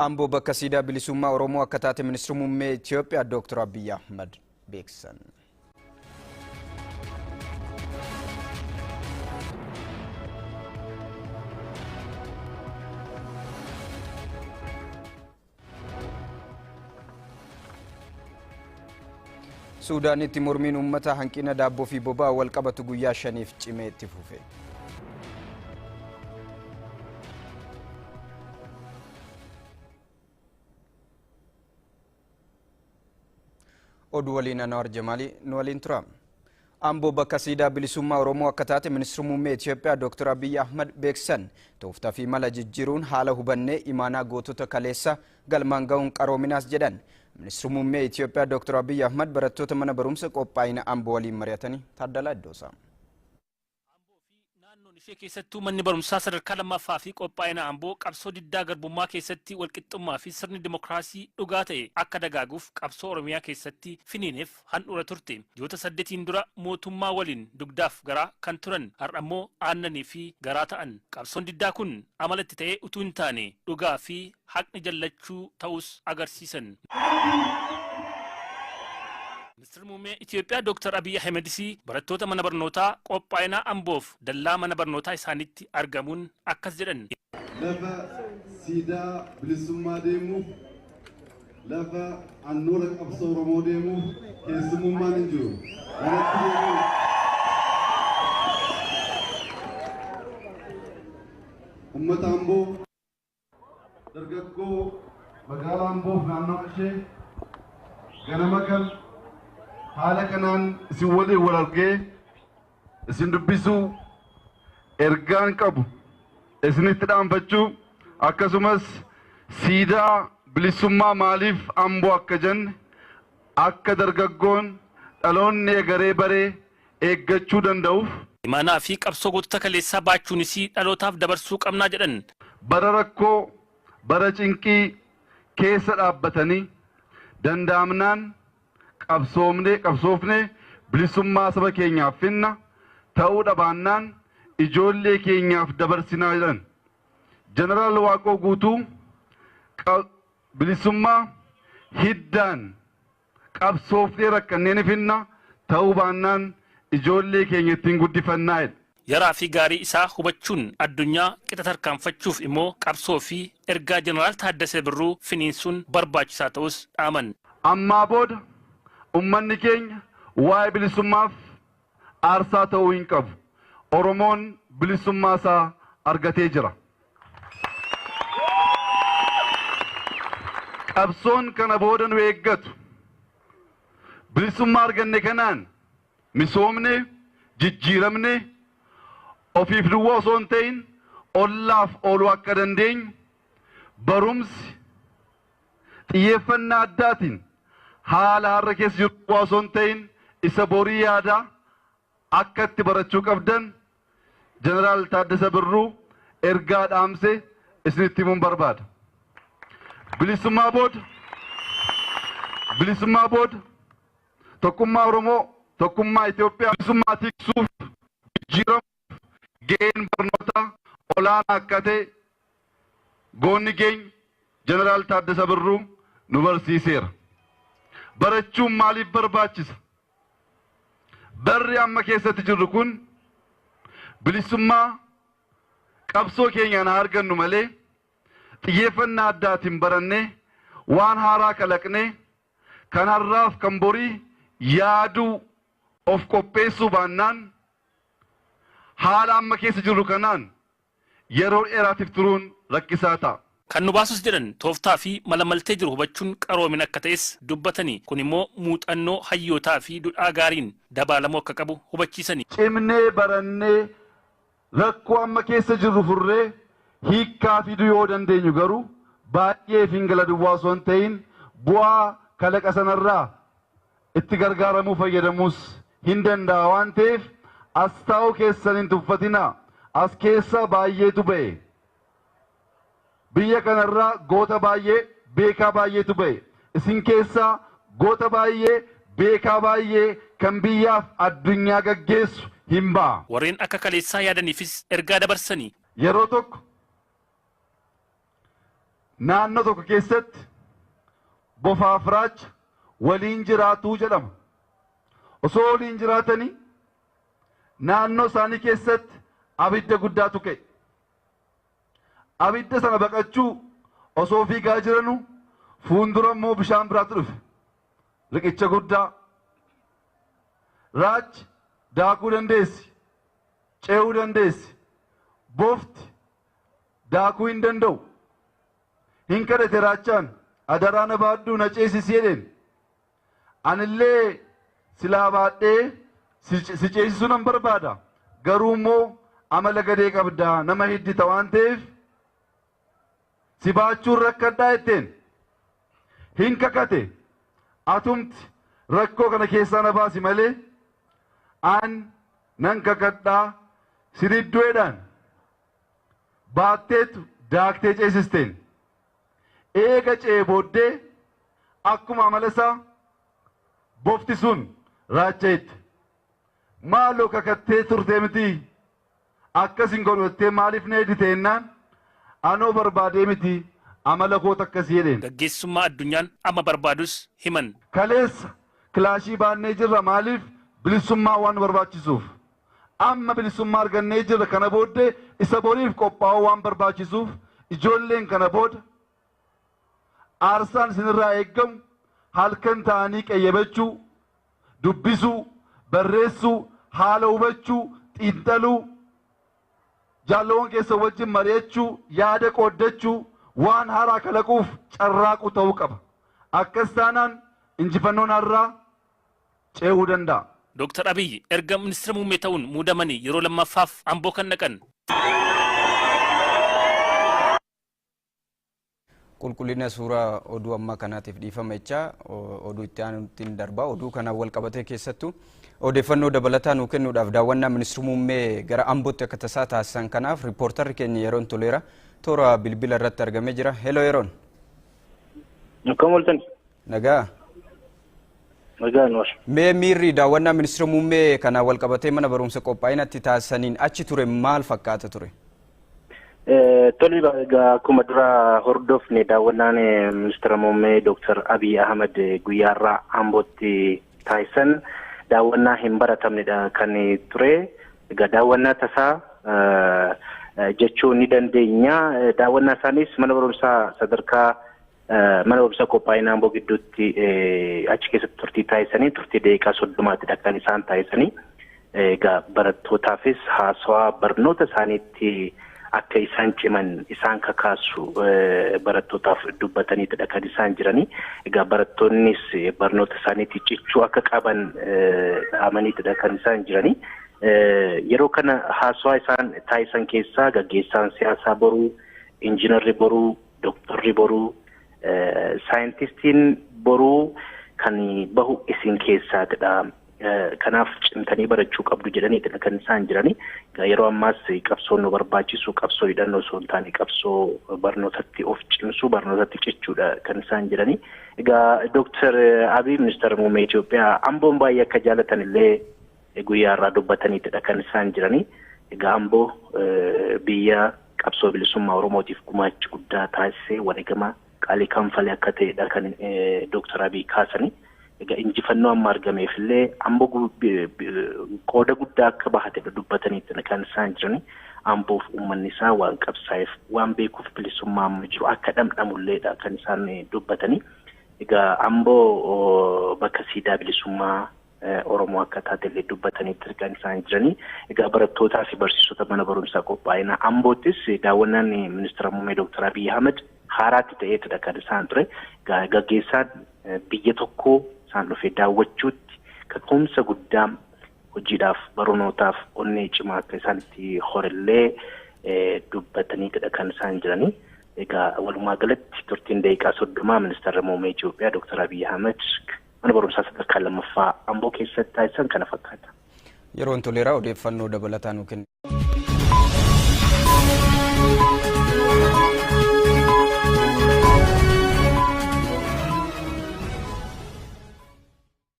Amboo bakka siidaa bilisummaa Oromoo akka taate Ministirri Muummee Itoophiyaa Dooktar Abiyyi Ahmad beeksisan. Suudaanitti mormiin uummataa hanqina daabboo fi boba'aa wal qabatu guyyaa shaniif cimee itti fufe. Oduu waliin Anwaar Jamaalii nu waliin tura. Amboo bakka siidaa bilisummaa Oromoo akka taate Ministirri Muummee Itoophiyaa Dooktar Abiyyi Ahmad beeksisan. Tooftaa fi mala jijjiiruun haala hubannee imaanaa gootota kaleessa galmaan gahuun qaroominaas jedhan. Ministirri Muummee Itoophiyaa Dooktar Abiyyi Ahmad barattoota mana barumsa qophaa'ina Amboo waliin mari'atanii Taaddalaa Iddoosaa. Naannoon ishee keessattuu manni barumsaa sadarkaa lammaffaa fi qophaa'ina Amboo qabsoo diddaa garbummaa keessatti walqixxummaa fi sirni dimokiraasii dhugaa ta'e akka dagaaguuf qabsoo Oromiyaa keessatti finiineef handhuura turte. Ji'oota saddeetiin dura mootummaa waliin dugdaaf garaa kan turan har'a immoo aannanii fi garaa ta'an. Qabsoon diddaa kun amala itti ta'ee utuu hin taane dhugaa fi haqni jallachuu ta'us agarsiisan. Ministirri Muummee Itoophiyaa Dooktar Abiyyi Ahimedis barattoota mana barnootaa qophaa'inaa Amboof dallaa mana barnootaa isaaniitti argamuun akkas jedhan. Lafa siidaa bilisummaa deemuuf, lafa handhuura qabsoo Oromoo deemuuf keessumummaan hin jiru. Manatti deemuuf. Uummata Amboo, dargaggoo magaalaa Amboof naannoo ishee, ganama kan haala kanaan isin waliin wal argee isin dubbisuu, ergaan qabu isinitti dhaanfachuu, akkasumas siidaa bilisummaa maaliif Amboo akka jenne akka dargaggoon dhaloonni egeree baree eeggachuu danda'uuf. Imaanaa fi qabsoo gootota kaleessaa baachuunis dhalootaaf dabarsuu qabnaa jedhan. Bara rakkoo, bara cinqii keessa dhaabbatanii danda'amnaan qabsoomnee qabsoofnee bilisummaa saba keenyaaf finna, ta'uu dhabaannaan ijoollee keenyaaf dabarsinaa jedhan. Jeneraal Waaqoo Guutuu bilisummaa hiddaan qabsoofnee rakkannee ni finna, ta'uu baannaan ijoollee keenya ittiin guddifannaa jedha. Yaraa fi gaarii isaa hubachuun addunyaa qixa tarkaanfachuuf immoo qabsoo fi ergaa Jeneraal Taaddasee Birruu finiinsuun barbaachisaa ta'us dhaaman. Ammaa booda uummanni keenya waa'ee bilisummaaf aarsaa ta'uu hin qabu. Oromoon bilisummaa isaa argatee jira. Qabsoon kana booda nu eeggatu bilisummaa arganne kanaan misoomne, jijjiiramne, ofiif duwwaa osoo hin ta'in ollaaf ooluu akka dandeenyu, barumsi xiyyeeffannaa addaatiin haala har'a keessa jiru duwwaa osoo hin ta'in isa borii yaadaa akka itti barachuu qabdan Jeneraal Taaddasa Birruu ergaa dhaamse isinitti himuun barbaada. Bilisummaa booda tokkummaa Oromoo, tokkummaa Itoophiyaa, bilisummaa tiksuuf, jijjiiramuuf gaheen barnoota olaanaa akka ta'e goonni keenya Jeneraal Taaddasa Birruu nu barsiiseera. Barachuun maaliif barbaachisa? Barri amma keessatti jirru kun bilisummaa qabsoo keenyaan haa argannu malee xiyyeeffannaa addaatiin barannee waan haaraa kalaqnee kan har'aaf kan borii yaaduu of qopheessuu baannaan haala amma keessa jirru kanaan yeroo dheeraatiif turuun rakkisaa ta'a. Kan nu baasus jedhan tooftaa fi malamaltee jiru hubachuun qaroomina akka ta'es dubbatanii, kun immoo muuxannoo hayyootaa fi duudhaa gaariin dabaalamuu akka qabu hubachiisanii. Cimnee barannee rakkoo amma keessa jirru furree hiikkaa fiduu yoo dandeenyu garuu baay'ee fingala duwwaa osoo hin ta'in bu'aa kalaqa sanarraa itti gargaaramuu, fayyadamuus hin danda'a waan ta'eef as taa'uu keessan hin tuffatinaa. As keessa baay'eetu ba'e. Biyya kanarraa goota baay'ee, beekaa baay'eetu ba'e. Isin keessaa goota baay'ee, beekaa baay'ee kan biyyaaf addunyaa gaggeessu hin ba'a. Warreen akka kaleessaa yaadaniifis ergaa dabarsanii. Yeroo tokko Naannoo tokko keessatti bofaaf raacha waliin jiraatuu jedhama. Osoo waliin jiraatanii naannoo isaanii keessatti abidda guddaatu ka'e. Abidda sana baqachuu osoo fiigaa jiranu fuuldura immoo bishaan biraatu dhufe. Riqicha guddaa. Raachi daakuu dandeessi, ce'uu dandeessi, bofti daakuu hin danda'u. Hin kadhate raachaan adaraa na baadhuu na ceesisi jedheen. Anillee silaa baadhee si ceesisuu nan barbaada. Garuu immoo amala gadee qabdaa nama hiddita waan ta'eef si baachuun rakkadhaa jetteen. Hin kakate atumti rakkoo kana keessaa na baasi malee an nan kakadhaa si didduudhaan baatteetu daaktee ceesisteen. Eega ce'ee booddee akkuma amala isaa bofti sun raacha itti. Maaloo kakattee turte miti akkas hin godhattee maaliif na edite jennaan anoo barbaadee miti amala koota akkasii jedheen. Gaggeessummaa addunyaan amma barbaadus himan. Kaleessa kilaashii baannee jirra maaliif bilisummaa waan nu barbaachisuuf. Amma bilisummaa argannee jirra kana booddee isa boriif qophaa'uu waan barbaachisuuf ijoolleen kana booda aarsaan isinirraa eeggamu halkan ta'anii qayyabachuu, dubbisuu, barreessuu, haala hubachuu, xiinxaluu, jaalawwan keessa wajjin mari'achuu, yaada qooddachuu, waan haaraa kalaquuf carraaquu ta'uu qaba. Akkas taanaan injifannoon har'aa ce'uu danda'a. Dooktar Abiyyi erga ministeera muummee ta'uun muudamanii yeroo lammaffaaf Amboo kan dhaqan. Qulqullina suuraa oduu ammaa kanaatiif dhiifama jechaa oduu itti aanutti darbaa. Oduu kanaan wal qabatee keessattuu odeeffannoo dabalataa nuu kennuudhaaf daawwannaa ministeera muummee gara Ambootti akka tasaa taasisan kanaaf riippoortarri keenya Yeroon Toleera toora bilbila irratti argamee jira. Heloo Yeroon. Akkam ooltan? Nagaa. Nagaa Anwar. Mee miirri daawwannaa ministeera muummee kanaan wal qabatee mana barumsa qophaa'inatti taasisaniin achi ture maal fakkaata ture? Tole, egaa akkuma dura hordofne daawwannaan ministeera muummee Dooktar Abiy Ahmed guyyaa har'aa Ambootti taasisan daawwannaa hin baratamnedha kan ture. Egaa daawwannaa tasaa jechuu ni dandeenya. Daawwannaa isaanis mana barumsaa sadarkaa mana barumsaa qophaa'ina Amboo gidduutti achi keessatti turtii taasisanii turtii daqiiqaa 30ttidha kan isaan taasisanii. Egaa barattootaafis haasawaa barnoota isaaniitti akka isaan ciman isaan kakaasu barattootaaf dubbataniitidha kan isaan jiranii. Egaa barattoonnis barnoota isaaniitti cichuu akka qaban dhaamaniitidha kan isaan jiranii. Yeroo kana haasawaa isaan taasisan keessaa gaggeessaan siyaasaa boruu, injiinarri boruu, dooktarri boruu, saayintistiin boruu kan bahu isin keessaatidha. Kanaaf cimtanii barachuu qabdu jedhaniidha kan isaan jiranii. Yeroo ammaas qabsoon nu barbaachisu qabsoo hidhannoo osoo hin taane qabsoo barnootatti of cimsuu barnootatti cichuudha kan isaan jiranii. Egaa Dooktar Abiy ministeera muummee Itoophiyaa Amboon baay'ee akka jaalatan illee guyyaa har'aa dubbataniitidha kan isaan jiranii. Egaa Amboo biyya qabsoo bilisummaa Oromootiif gumaacha guddaa taasisee wareegama qaalii kanfalee akka ta'edha kan Dooktar Abiy kaasanii. Egaa injifannoo amma argameef illee Amboo qooda guddaa akka bahatedha dubbataniitti kan isaan jiranii. Amboof uummanni isaa waan qabsaa'eef waan beekuuf bilisummaa amma jiru akka dhamdhamulleedha kan isaan dubbatanii. Egaa Amboo bakka siidaa bilisummaa Oromoo akka taatellee dubbataniitti kan isaan jiranii. Egaa barattootaa fi barsiisota mana barumsaa qophaa'ina Amboottis daawwannaan ministeera muummee Dooktar Abiy Ahmed haaraatti ta'eetidha kan isaan ture. Gaggeessaan biyya tokkoo isaan dhufee daawwachuutti kaka'umsa guddaa hojiidhaaf barnootaaf onnee cimaa akka isaan itti horellee dubbataniitidha kan isaan jiranii. Egaa walumaa galatti turtiin daqiiqaa 30 ministeera muummee Itoophiyaa Dooktar Abiy Ahmed mana barumsaa sadarkaa lammaffaa Amboo keessatti taasisan kana fakkaata. Yeroon Toleeraa odeeffannoo dabalataa nuu kenne.